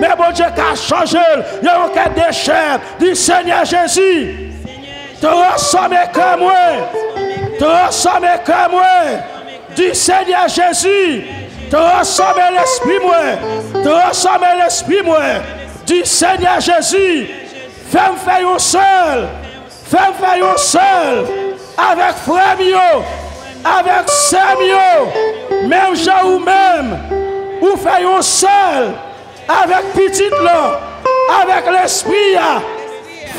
men Bondye ka chanje l. Yon kè de chè. Di, Senyè Jezi, transfòme kè mwen. Transfòme kè mwen. Di, Senyè Jezi, transfòme lespri mwen, transfòme lespri mwen. Di, Senyè Jezi, fè m fè yon sèl, fè m fè yon sèl avèk frè m yo, avèk sè m yo, menm jan ou menm, ou fè yon sèl avèk Pitit lan, avèk Lespri a.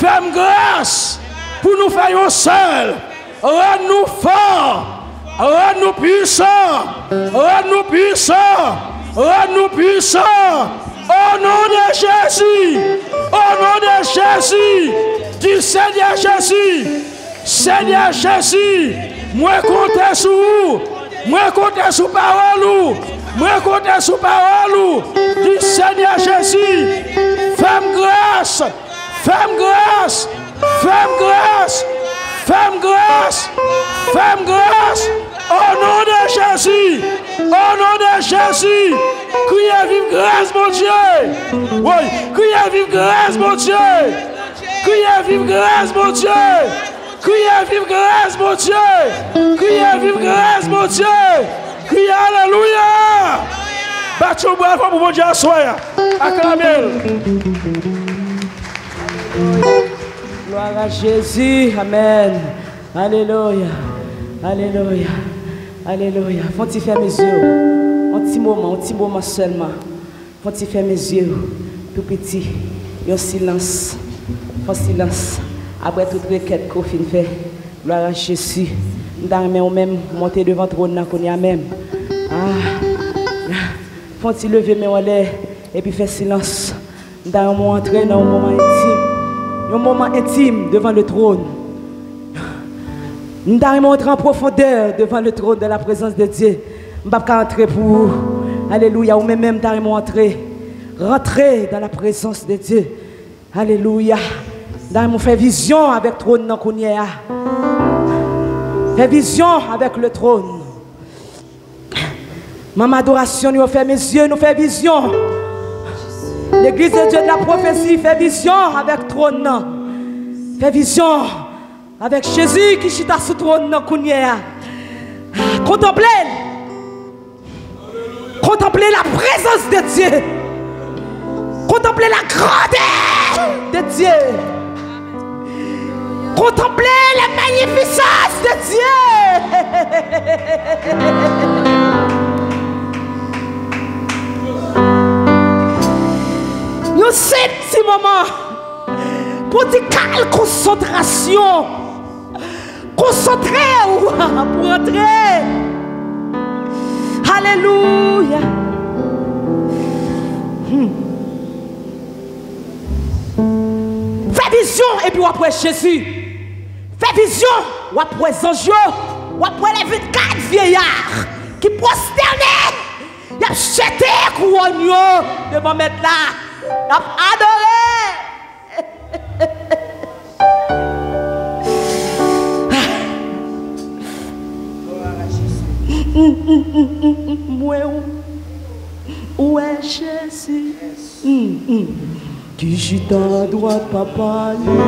Fè m gras pou nou fè yon sèl. Rann nou fò, rann nou pwisan, rann nou pwisan, rann nou pwisan. O non de Jezi, o non de Jezi, di, Senyè Jezi, Senyè Jezi, mwen konte sou ou. Mwen konte sou pawòl ou. Mwen konte sou pawòl ou. Di, Senyè Jezi, fè m gras. Fè m gras. Fè m gras. Fè m gras. Fè m gras. O non de Jezi. O non de Jezi. Kriye viv gras Bondye. Woy, kriye viv gras Bondye. Kriye viv gras Bondye. Kriye viv gras Bondye. Kriye viv gras Bondye. Kriye alelouya. Bat yon bravo pou Bondye aswè a. Aklame l. Glwa a Jezi. Amèn. Alelouya. Alelouya. Alelouya. Fè yon ti fèmen zye w. Yon ti moman, yon ti moman sèlman. Fè yon ti fèmen zye w, tou piti, yon silans, fè yon silans. Apre tout rekèt ke w fin fè, glwa a Jezi, m ta renmen ou menm monte devan twòn nan kounye a menm. Ah, fè yon ti leve men w anlè, epi fè silans. M ta renmen w antre nan yon moman entim, yon moman entim devan le trône. M ta renmen w antre an pwofondè devan le trône de la présence de Dieu. M p ap ka antre pou ou. Alelouya. Ou menm menm, m ta renmen w antre. Rantre dans la présence de Dieu. Alelouya. M ta renmen w fè vizyon avèk twòn nan kounye a. Fè vizyon avèk le trône. Manm adorasyon, nou fèmen zye, nou fè vizyon. Legliz de Dye de la pwofesi, fè vizyon avèk twòn nan. Fè vizyon avèk Jezi ki chita sou twòn nan kounye a. Kontanple l. Kontanple la prezans de Dye. Kontanple la grandeur de Dye. Kontanple la magnificence de Dye. Yon senp ti moman pou di kal konsantrasyon. Konsantre w pou rantre. Alelouya. Hmm. Fè vizyon epi w ap wè Jezi. Fè vizyon, w ap wè zanj yo. W ap wè lè vennkat vyeyar ki pwostène. Y ap jete kouwòn yo devan Mèt la. Y ap adore. Mwen wè Jezi ki chita dwat Papa li.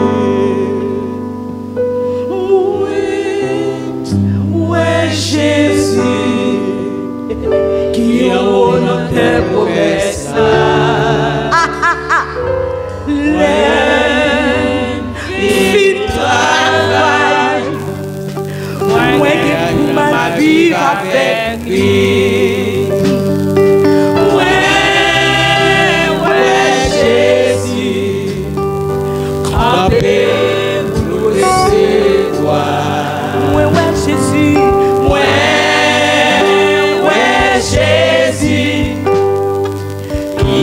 Mwen wè Jezi ki anwo nan tè pwomès la. Lè m fin travay, mwen gen pou m al viv avèk li. Mwen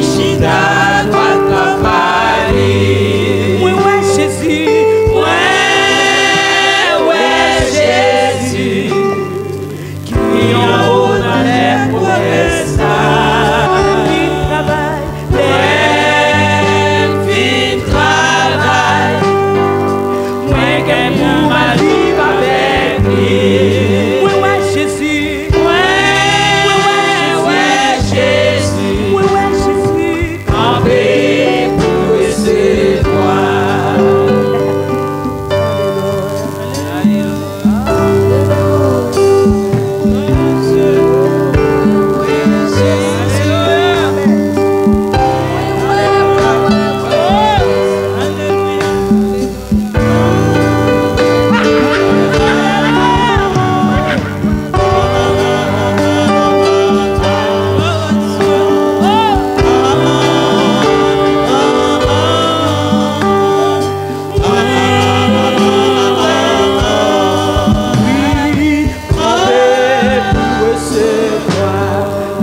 Chita dwat papa li. Mwen wè Jezi. Mwen wè Jezi. Ki anwo nan tè pwomès la. Lè m fin travay. Lè m fin travay. Mwen gen pou m al viv avèk li. Mwen wè Jezi. Mwen wè Jezi. Mwen wè Jezi. Kanpe pou resevwa.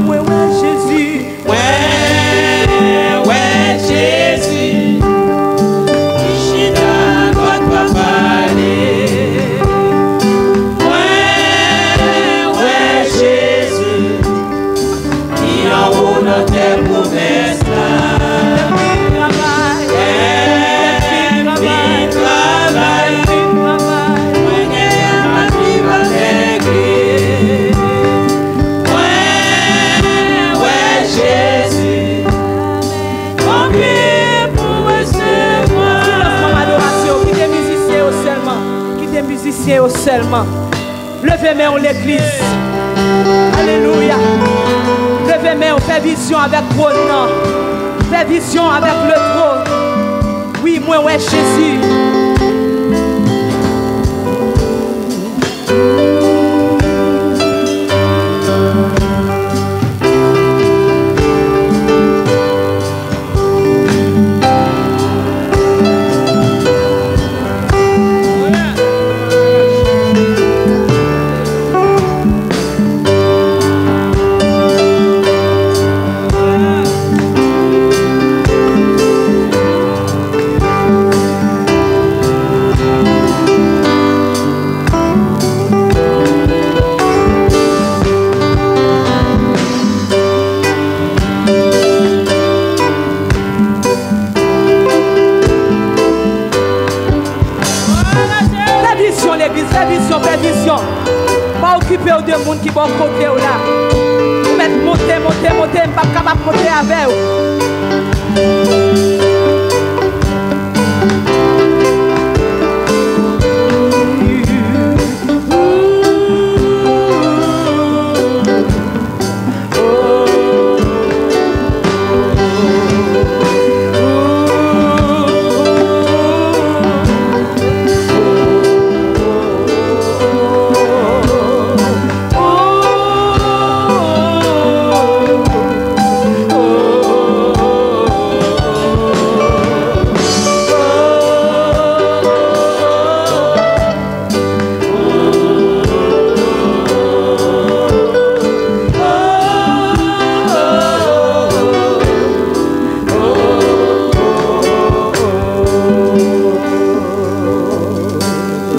Mwen wè Jezi. Mwen wè Jezi ki chita dwat papa li. Mwen wè Jezi ki anwo nan tè pwomès la. Lè m fin travay. Lè m fin travay. Mwen gen pou m al viv avèk li. Mwen wè Jezi. Konbyen pou resevwa. Sou lansman adorasyon, kite mizisyen yo sèlman. Kite mizisyen yo sèlman. Leve men w, legliz. Alelouya. Leve men w, fè vizyon avèk twòn nan. Fè vizyon avèk le twòn. Wi, mwen wè Jezi. Fè vizyon, legliz, fè vizyon, fè vizyon. Pa okipe w de moun ki bò kote w la. Ou mèt monte, monte, monte, m p ap kapab monte avè w.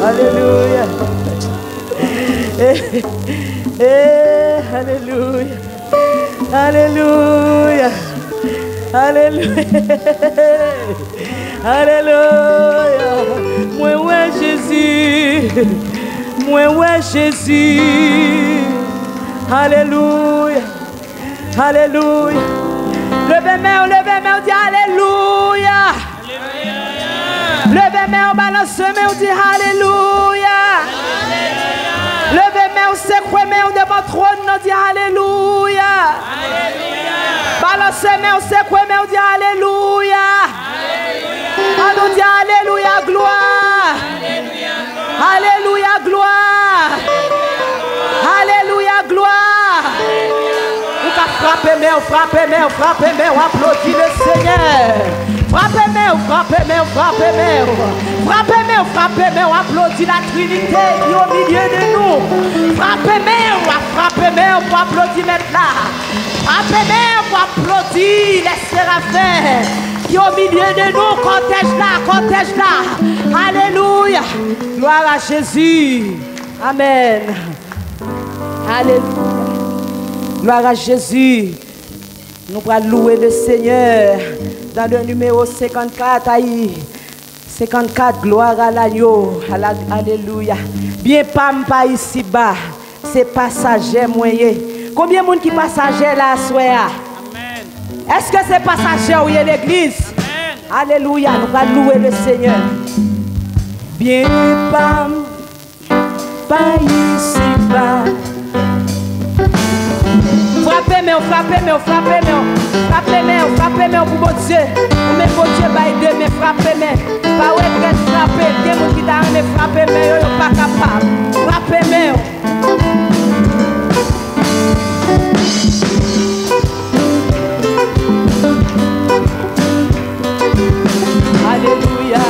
Alelouya. Eh, eh, alelouya. Alelouya. Alelouya. Alelouya. Mwen wè Jezi. Mwen wè Jezi. Alelouya. Alelouya. Leve men w, leve men w, di alelouya. Leve men w, balanse men w, di alelouya. Leve men w, sekwe men w devan twòn nan, di alelouya. Balanse men w, sekwe men w, di alelouya. An nou di alelouya, glwa. Alelouya, glwa. Alelouya, glwa. Ou ka frape men w, frape men w, frape men w, aplodi le Senyè. Frape men w, frape men w, frape men w. Frape men w, frape men w, aplodi la Trinité ki o milye de nou. Frape men w, frape men w pou aplodi Mèt la. Frape men w pou aplodi lè serafen ki o milye de nou, kòtèj la, kòtèj la. Alelouya. Gloire à Jésus. Amen. Alelouya. Gloire à Jésus. Nou pral louwe le Senyè dans le numéro senkannkat. Ay, senkannkat, gloire à l'agneau. Ala-, alelouya. Byen pa m pa isiba, se pasajè mwen ye. Konbyen moun ki pasajè la aswè a? Amen. Èske se pasajè ou ye, legliz? Amen. Alelouya, nou pral louwe le Senyè. Byen pa m pa isiba. Frape men w, frape men w, frape men w. Frape men w, frape men w pou Bondye. Ou menm Bondye bay de men, frape men. Pa regrèt frape. Gen moun ki ta renmen frape men yo, yo pa kapab. Frape men w. Alelouya.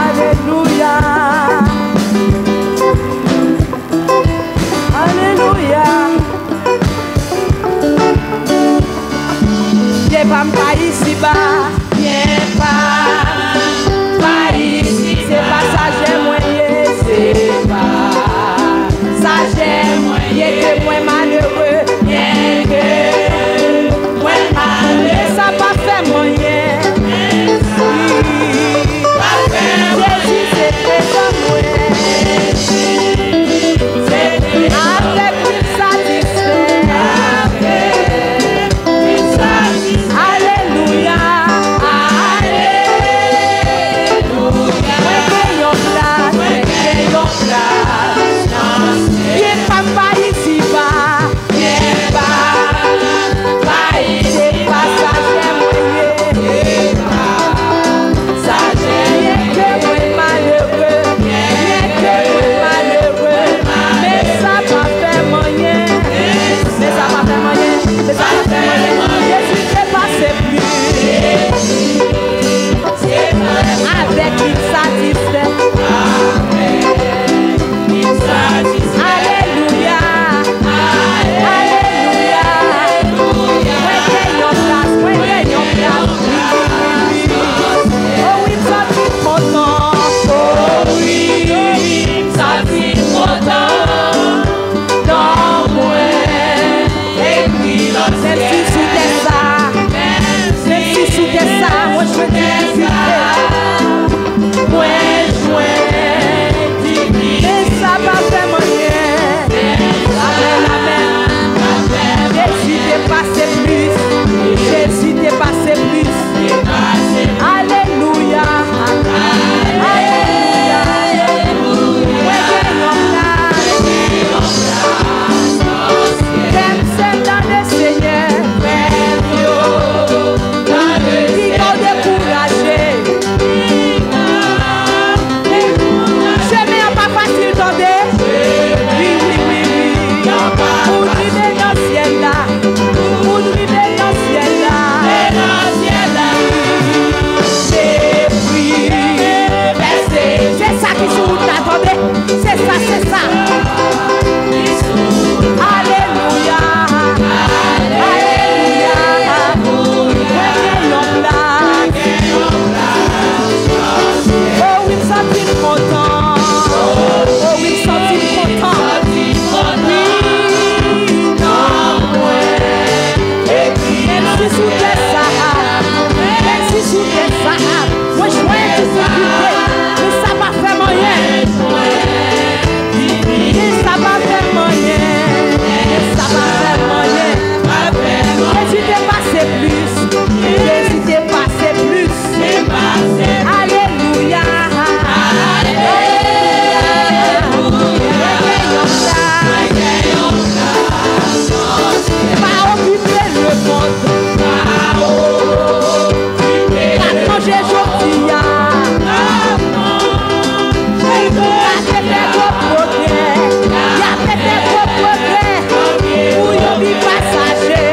Alelouya. Alelouya. Byen pa m pa isiba. Byen pa m pa isi. Se pasajè mwen ye. Se pasajè mwen ye. Ke mwen malere. Byen ke mwen malere. Men sa pa fè m anyen. Jezi se prezan mwen. Avèk li m satisfè. Alelouya. Alelouya. Mwen gen yon plas. Mwen gen yon plas. Byen pa m pa isiba. Byen pa m pa isi. Se pasajè mwen ye. Byen ke mwen malere. Byen ke mwen malere. Men sa pa fè m anyen. Men sa pa fè m anyen. Men sa pa fè m anyen. Jezi te pase plis. Avèk li m satisfè. Alelouya. Alelouya. Mwen gen yon plas, mwen gen yon plas. Wi, wi, wi, wi. O wi, m santi m kontan. O wi, m santi m kontan. Non mwen ekri nan syèl. Menm si sou tè sa, menm si sou tè sa, mwen jwenn difikilte. Mwen jwenn difikilte. Men sa pa fè m anyen. Amèn, amèn. Jezi te pase plis. Jezi te pase plis. Alelouya. Alelouya. Mwen gen yon plas. Kè m sèl nan le Senyè. Piga w dekouraje. Chemen an pa fasil, tande. Wi, wi, wi, wi. Pou n rive nan syèl la. Pou n rive nan syèl la. Se pri. Se sa ki sou wout la, tande. Se sa, se sa. Alelouya. Alelouya. Mwen gen yon plas. O wi, m santi m kontan. O wi, m santi m kontan. Wi, nan mwen. Menm si sou tè sa a, menm si sou tè sa a, mwen jwenn difikilte, men sa pa fè m anyen. Men sa pa fè m anyen. Men sa pa fè m anyen. Jezi te pase plis. Jezi te pase plis. Alelouya. Alelouya. Mwen gen yon plas. Pa okipe lemonn. N ap manje jodi a. N ape fè gwo pwogrè. Y ape fè gwo pwogrè. Pou yon vi pasaje.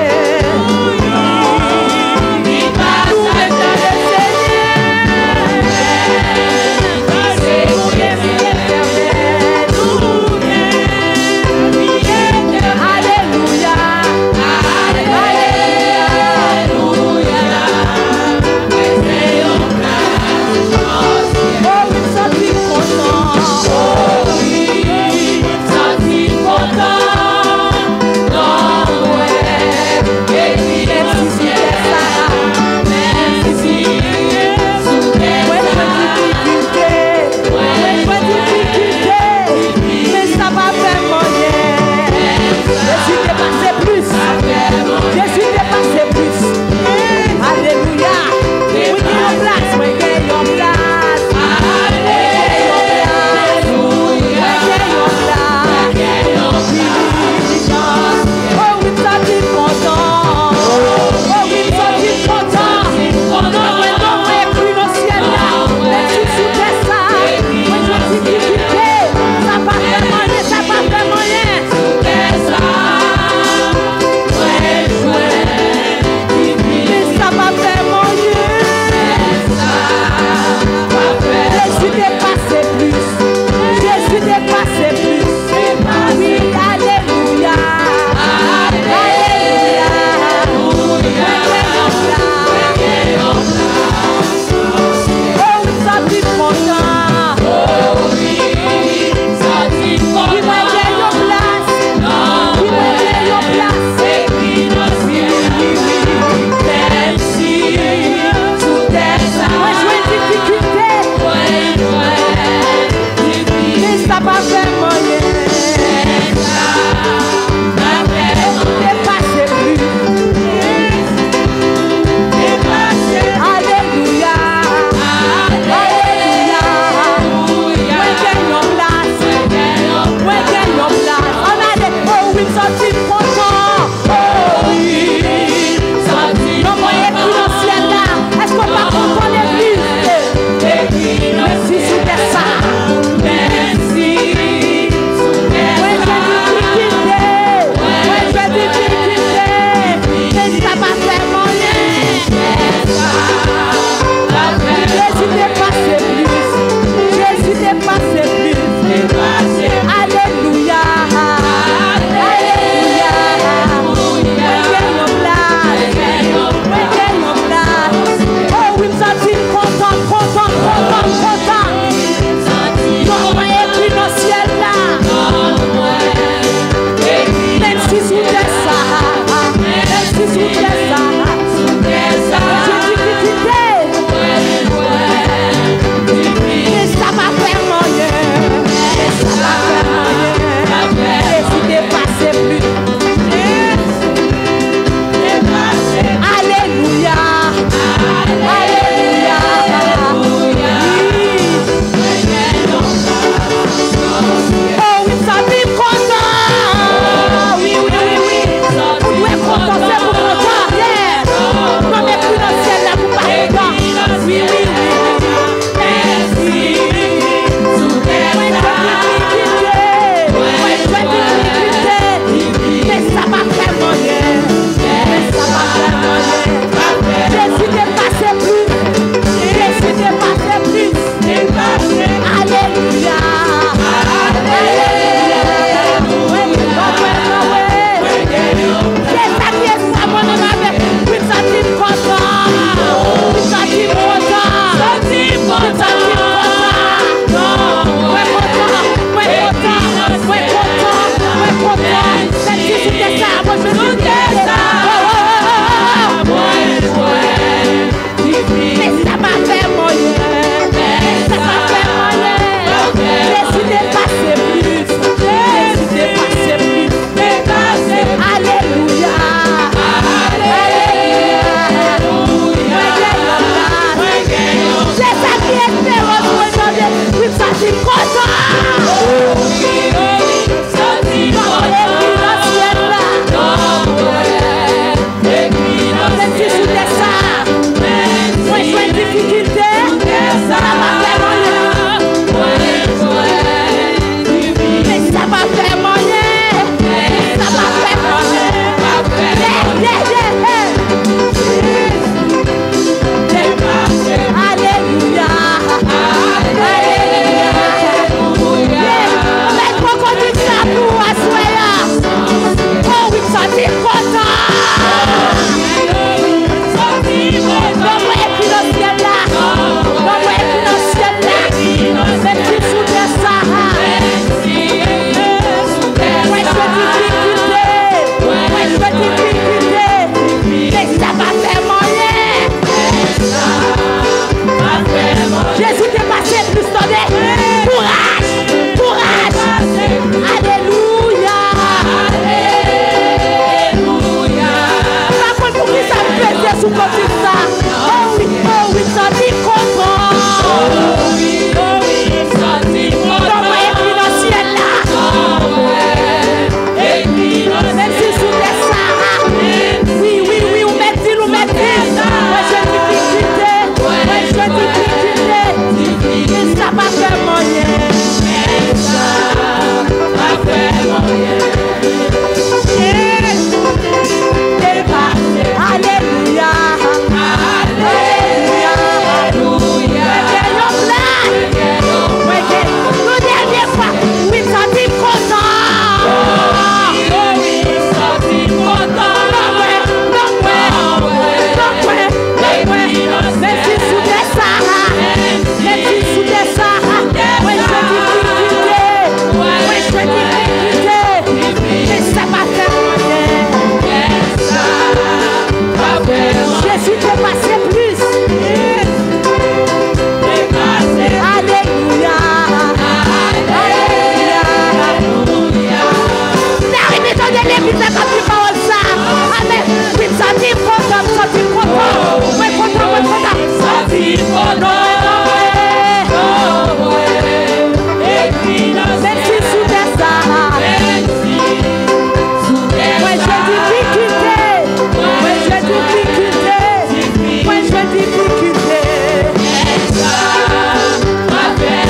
Sa. Oh wi, oh wi, santi kontan. Oh wi, santi kontan. Donk mwen ekri nan syèl la. Menm si sou tè sa. Wi, wi, wi, ou mèt di l, ou mèt di l. Mwen jwe difikilte. Mwen jwe difikilte. Men sa pa fè m anyen. Men sa pa fè m anyen. Yes. Alelouya. Alelouya. Mwen gen yon plan. Mwen gen yon dènye fwa. Wi, santi m kontan. Wi, santi m kontan. Non, mwen, non, mwen, non, mwen, non, mwen. Menm si sou tè sa. Menm si sou tè sa. Mwen jwe difikilte. Mwen jwe difikilte. Men sa pa fè m anyen. Jezi te pase plis. Alelouya. Alelouya. Mèsi, mèsi, tande legliz la k ap di pawòl sa. Amèn. Wi, m santi m kontan, m santi m kontan. Mwen kontan, mwen kontan. Santi m kontan. Menm si sou tè sa. Mwen jwe difikilte. Mwen jwe difikilte. Mwen jwe difikilte.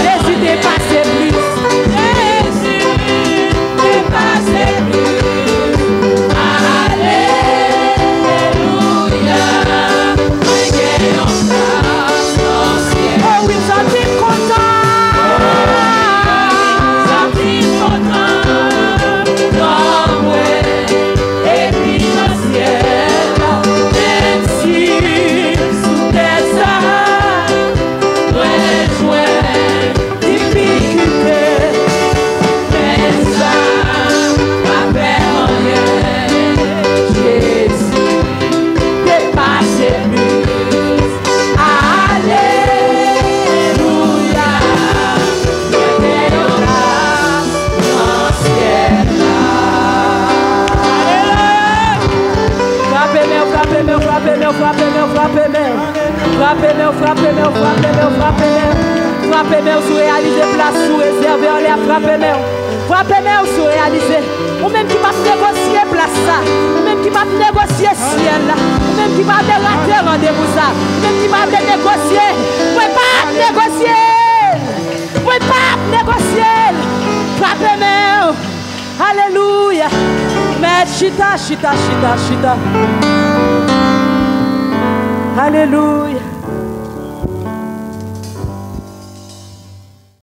Jezi te pase plis. Jezi te pase plis. Alelouya. Mwen gen yon plas nan syèl. Oh wi, m santi m kontan. Santi m kontan. Nan mwen, epi nan syèl la. Menm si sou tè sa, mwen jwenn difikilte, men sa pa fè m anyen. Jezi te pase plis. Alelouya. Mwen gen yon plas nan syèl la. Alelouya. Frape men w, frape men w, frape men w, frape men w, frape men w. Frape men w, frape men w, frape men w, frape men w. Frape men w si w reyalize plas ou rezève anlè a, frape men w. Frape men w si w reyalize. Ou menm ki p ap negosye plas sa. Ou menm ki p ap negosye syèl la. Ou menm ki pa vle rate randevou sa. Ou menm ki pa vle negosye. Mwen p ap negosye l. Mwen p ap negosye l. Frape men w. Alelouya. Mèt chita, chita, chita, chita. Alelouya.